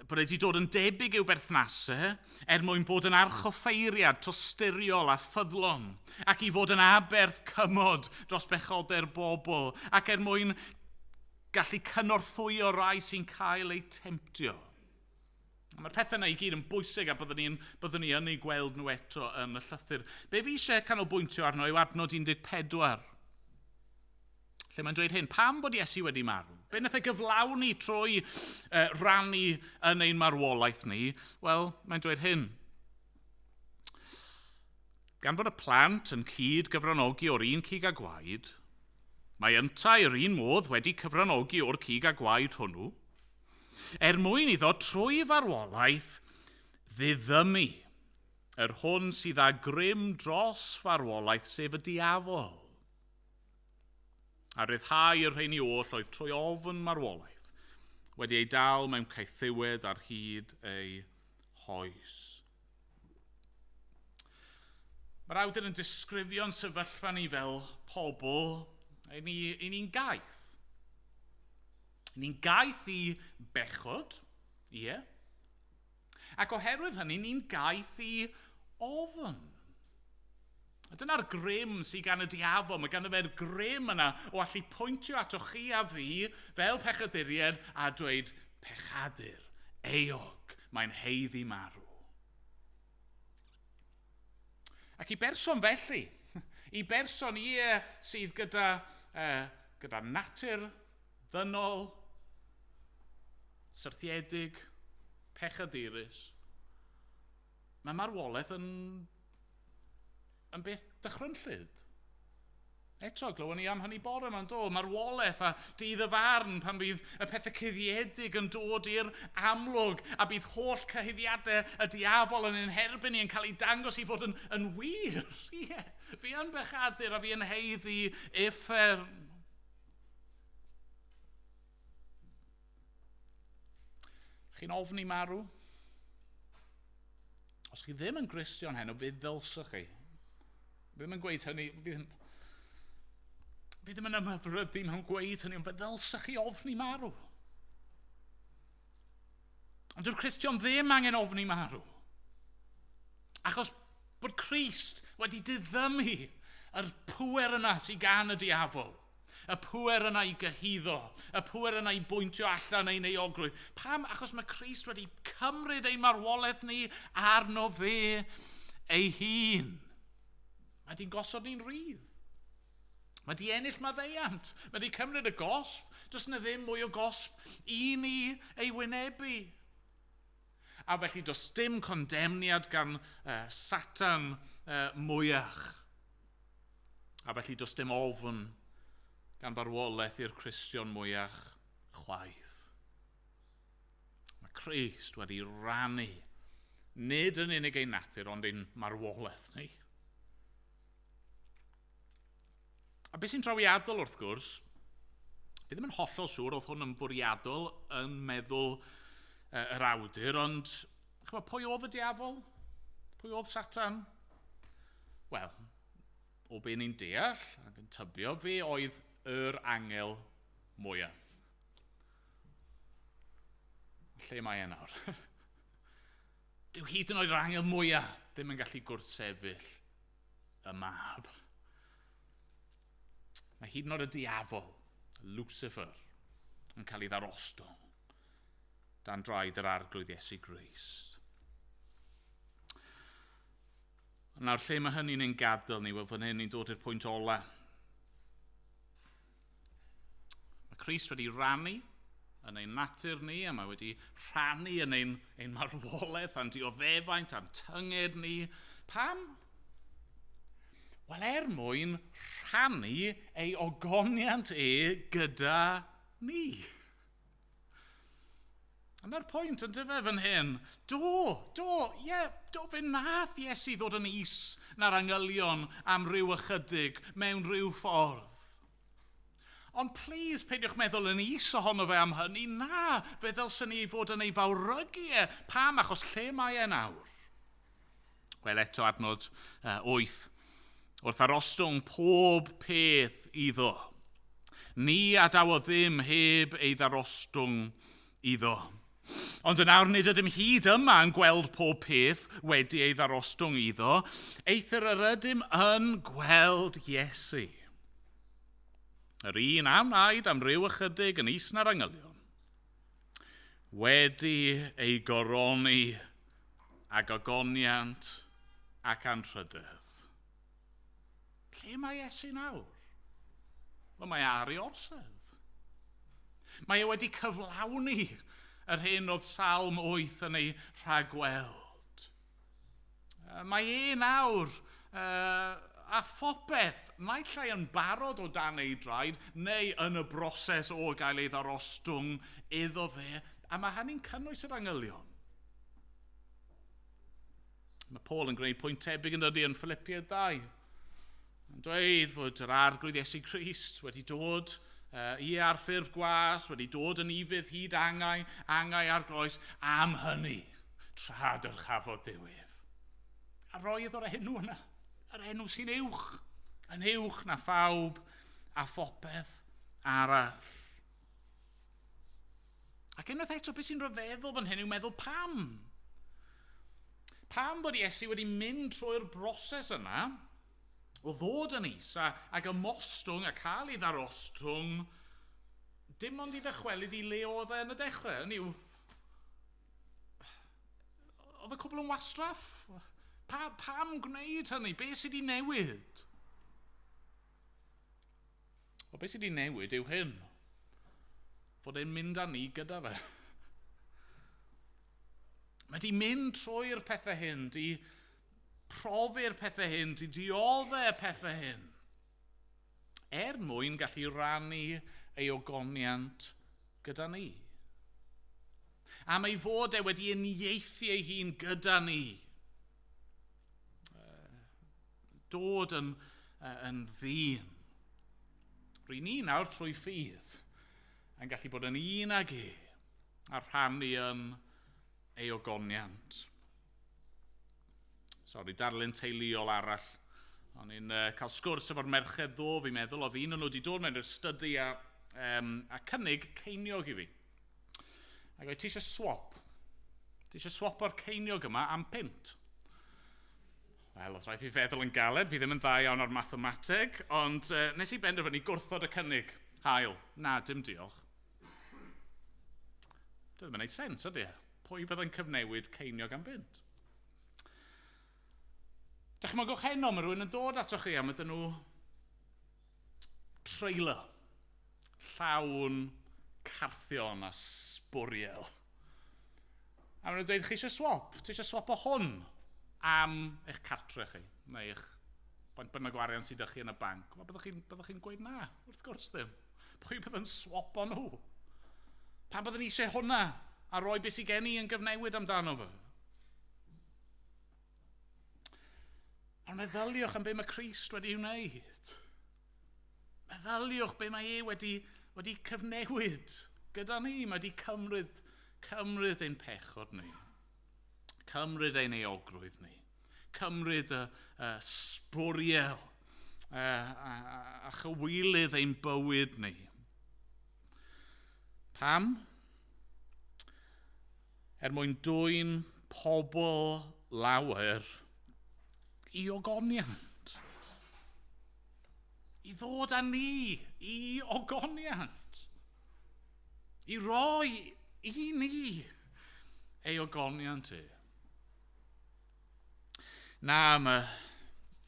bod wedi dod yn debyg i'w berthnasau er mwyn bod yn archoffeiriad tosturiol a ffyddlon ac i fod yn aberth cymod dros bechodau'r bobl ac er mwyn gallu cynorthwyo rai sy'n cael eu temtio. A mae'r pethau yna i gyd yn bwysig a byddwn ni yn eu gweld nhw eto yn y llythyr. Be fi eisiau canolbwyntio arno yw adnod 14. Lle mae'n dweud hyn, pam bod Iesu wedi marw? Be wnaeth e gyflawni trwy rannu yn ein marwolaeth ni? Wel, mae'n dweud hyn. Gan fod y plant yn cyd gyfranogi o'r un cig a gwaed, mae yntau yr un modd wedi cyfranogi o'r cig a gwaed hwnnw, er mwyn iddo trwy farwolaeth ddiddymu yr hwn sydd â grym dros farwolaeth, sef y diafol, a ryddhau y rheini oll oedd trwy ofn marwolaeth, wedi ei dal mewn caethiwed ar hyd ei hoes. Mae'r awdur yn disgrifio'n sefyllfa ni fel pobl, i ni'n gaeth. Ni'n gaeth i bechod, ie. Ac oherwydd hynny, ni'n gaeth i ofn. A dyna'r grym sydd gan y diafol. Mae ganddo fe'r grym yna o allu pwyntio ato chi a fi fel pechaduriaid a dweud, pechadur, euog, mae'n haeddu marw. Ac i berson felly, i berson ie sydd gyda natur ddynol, syrthiedig, pechadurus, mae marwolaeth yn beth dychrynllyd. Eto, glywon ni am hynny bore yma'n do, marwolaeth a dydd y farn pan bydd y pethau cuddiedig yn dod i'r amlwg a bydd holl cyhuddiadau y diafol yn ein herbyn ni yn cael ei dangos i fod yn wir. Ie, fi yn bechadur a fi yn haeddu uffern. Chi'n ofni marw? Os chi ddim yn Gristion heno, fe ddylsech chi. Fi ddim yn gweud hynny, fi ddim yn ymhyfrydu mewn gweud hynny, ond fe ddylsech chi ofni marw. Ond dyw'r Cristion ddim angen ofni marw. Achos bod Crist wedi diddymu yr pŵer yna sydd gan y diafol. Y pŵer yna i gyhuddo, y pŵer yna i bwyntio allan ein euogrwydd. Pam? Achos mae Crist wedi cymryd ein marwolaeth ni arno fe ei hun. Mae di'n gosod ni'n rhydd. Mae di ennill maddeuant. Mae di cymryd y gosb. Does yna ddim mwy o gosb i ni ei wynebu. A felly does dim condemniad gan Satan mwyach. A felly does dim ofn gan farwolaeth i'r Cristion mwyach chwaith. Mae Crist wedi rannu, nid yn unig ein natur, ond ein marwolaeth ni. A beth sy'n trawiadol wrth gwrs, fi ddim yn hollol siŵr oedd hwn yn fwriadol yn meddwl yr awdur, ond chymod, pwy oedd y diafol? Pwy oedd Satan? Wel, o be ni'n deall ac yn tybio, fe oedd yr angel mwyaf. Lle mae e nawr? Dyw hyd yn oed yr angel mwyaf ddim yn gallu gwrthsefyll y mab. Mae hyd yn oed y diafol, Lucifer, yn cael ei ddarostwng dan draed yr Arglwydd Iesu Grist. Nawr, lle mae hynny'n ein gadael ni? Wel, fan hyn ni'n dod i'r pwynt ola. Mae Crist wedi rannu yn ein natur ni, a mae wedi rhannu yn ein marwolaeth a'n dioddefaint a'n tynged ni. Pam? Wel, er mwyn rhannu ei ogoniant e gyda ni. Yna'r pwynt yn dyfe fan hyn. Do, do, ie, yeah, do, fe nath Iesu ddod yn is na'r angylion am ryw ychydig mewn rhyw ffordd. Ond please, peidiwch meddwl yn is ohono fe am hynny. Na, fe ddylswn ni fod yn ei fawrygu e. Pam? Achos lle mae e nawr? Wel, eto adnod 8. Wrth arostwng pob peth iddo. Ni adawodd ddim heb ei ddarostwng iddo. Ond yn awr nid ydym hyd yma yn gweld pob peth wedi ei ddarostwng iddo, eithr yr ydym yn gweld Iesu. Yr un a wnaed am ryw ychydig yn is na'r angylion, wedi ei goroni ag ogoniant ac anrhydedd. Lle mae Iesu nawr? Wel, mae ar ei orsedd. Mae e wedi cyflawni yr hyn oedd Salm 8 yn ei rhagweld. Mae e nawr a phopeth, naill ai yn barod o dan ei draed, neu yn y broses o gael ei ddarostwng iddo fe, a mae hynny'n cynnwys yr angylion. Mae Paul yn gwneud pwynt tebyg yn dydy yn Philippiaid 2. Yn dweud fod yr Arglwydd Iesu Grist wedi dod i ar ffurf gwas, wedi dod yn ufudd hyd angau, angau ar groes, am hynny, tra dyrchafodd Duw ef. A roedd o'r enw yna, yr enw sy'n uwch, yn uwch na phawb a phopeth arall. Ac unwaith eto, beth sy'n rhyfeddol fan hyn yw meddwl pam? Pam bod Iesu wedi mynd trwy'r broses yna o ddod yn is ac ymostwng a cael ei ddarostwng, dim ond i ddychwelyd i le oedd e yn y dechrau. Hynny yw, oedd y cwbl yn wastraff? Pam gwneud hynny? Be sydd wedi newid? Wel, beth sydd wedi newid yw hyn. Fod e'n mynd â ni gyda fe. Mae di mynd trwy'r pethau hyn, di profi'r pethau hyn, di dioddef y pethau hyn, er mwyn gallu rannu ei ogoniant gyda ni. Am ei fod e wedi uniaethu ei hun gyda ni. Dod yn ddyn. Ry'n ni nawr trwy ffydd yn gallu bod yn un ag e a rhannu yn ei ogoniant. Sori, darlun teuluol arall. O'n i'n cael sgwrs efo'r merched ddo, fi'n meddwl, oedd un o'n nhw wedi dod mewn i'r stydi a cynnig ceiniog i fi. Ac oedd, ti eisiau swap? Ti eisiau swap o'r ceiniog yma am pint? Wel, oedd rhaid fi feddwl yn galed, fi ddim yn dda iawn ar mathemateg, ond nes i benderfynu gwrthod y cynnig. Hael, na, dim diolch. Dwi ddim yn gwneud sens, ydy e? Pwy bydd yn cyfnewid ceiniog am bunt? Dychmygwch heno, mae rhywun yn dod atoch chi a mae dyn nhw trailer llawn carthion a sbwriel. A maen nhw'n dweud, chi eisiau swap? Ti eisiau swap o hwn am eich cartre chi, neu eich faint bynnag o arian sydd â chi yn y banc? Wel, byddwch chi'n gweud na, wrth gwrs ddim. Pwy bydd yn swap o nhw? Pam byddwn ni eisiau hwnna a rhoi beth sydd gen i yn gyfnewid amdano fo? Ond meddyliwch am be mae Crist wedi wneud. Meddyliwch be mae e wedi cyfnewid gyda ni. Mae wedi cymryd ein pechod ni. Cymryd ein euogrwydd ni. Cymryd y sbwriel a chywilydd ein bywyd ni. Pam? Er mwyn dwyn pobl lawer i ogoniant. I ddod â ni i ogoniant. I roi i ni ei ogoniant e. Na, mae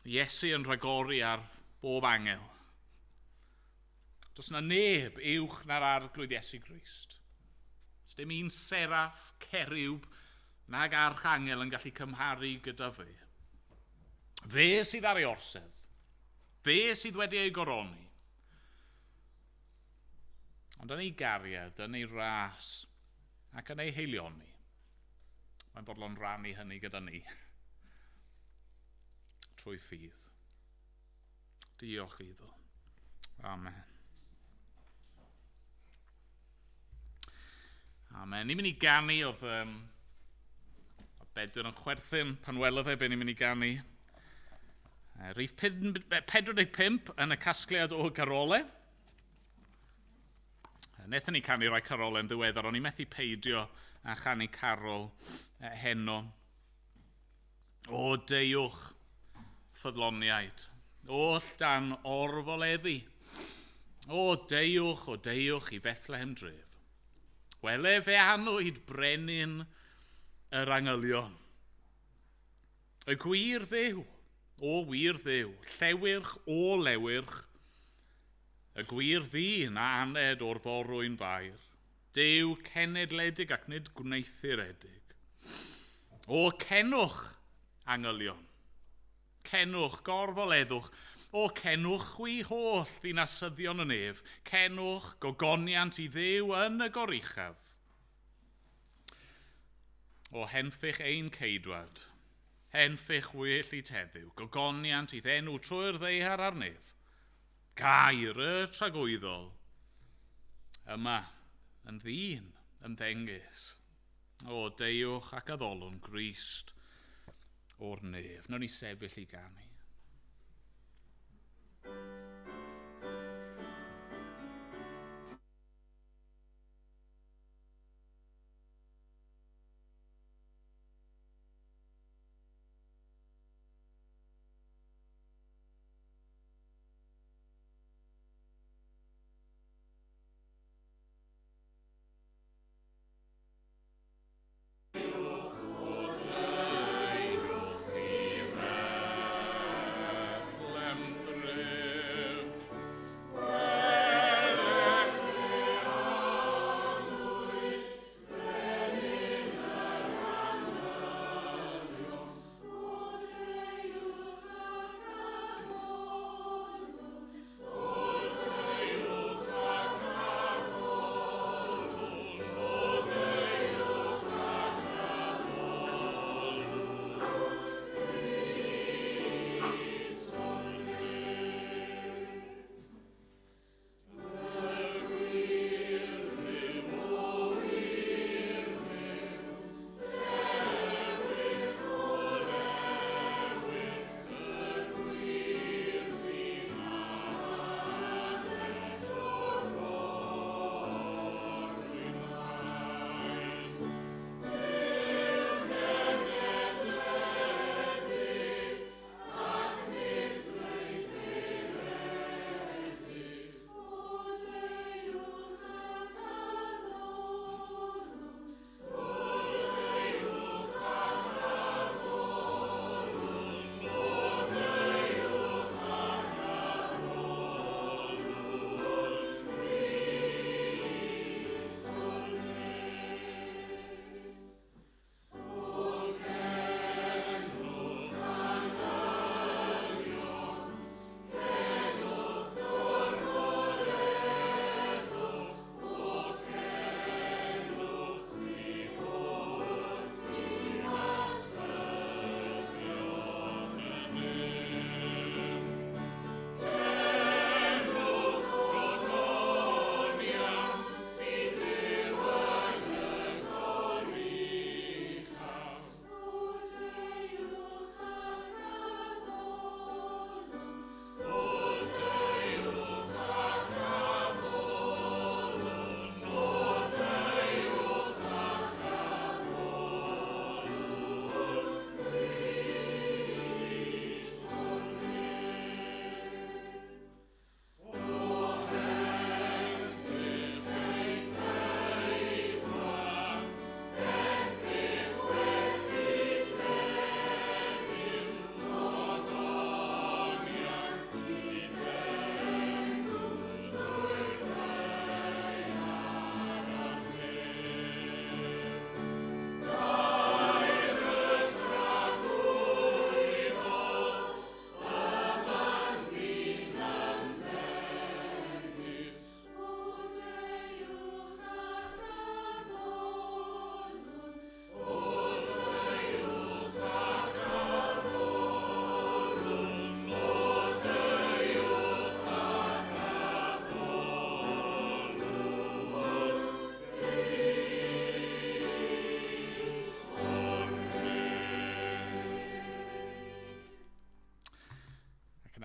Iesu yn rhagori ar bob angel. Does na neb uwch na'r Arglwydd Iesu Grist. Does dim un seraff, ceriwb, nag archangel yn gallu cymharu gyda fe. Fe sydd ar ei orsedd. Fe sydd wedi ei goroni. Ond yn ei gariad, yn ei ras, ac yn ei heilioni. Mae'n fodlon rannu hynny gyda ni trwy ffydd. Diolch iddo. Amen. Amen. Ni'n mynd i ganu oedd Bedwyr yn chwerthin pan welodd e be ni'n mynd i ganu. Rhif 45 yn y casgliad o garolau. Wnaethon ni canu rai carolau yn ddiweddar, ond ni methu peidio a chanu carol heno. O deuwch, ffyddloniaid, oll dan orfoleddu. O deuwch i Bethlehem dref. Wele fe anwyd brenin yr angylion. Y gwir Dduw, o wir Dduw, llewyrch o lewyrch, y gwir ddyn a aned o'r forwyn fair, Duw cenedledig ac nid gwneuthuredig. O cenwch, angylion, cenwch, gorfoleddwch, o cenwch chwi holl ddinasyddion y nef, cenwch gogoniant i Dduw yn y goruchaf. O henffych ein ceidwad, henffych well i teddiw, gogoniant i ddenw trwy'r ddaear a'r nef, gair y tragwyddol, yma yn ddyn ymddengys. O deuwch ac addolwn Grist o'r nef. Nawn ni sefyll i ganu.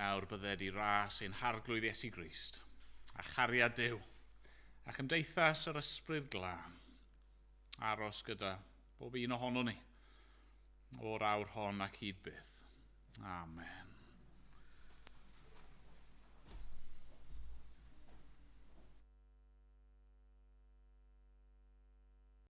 Nawr bydded i ras ein harglwydd Iesu Grist, a chariad Duw, a chymdeithas yr ysbryd glân, aros gyda bob un ohono ni, o'r awr hon ac hyd byth. Amen.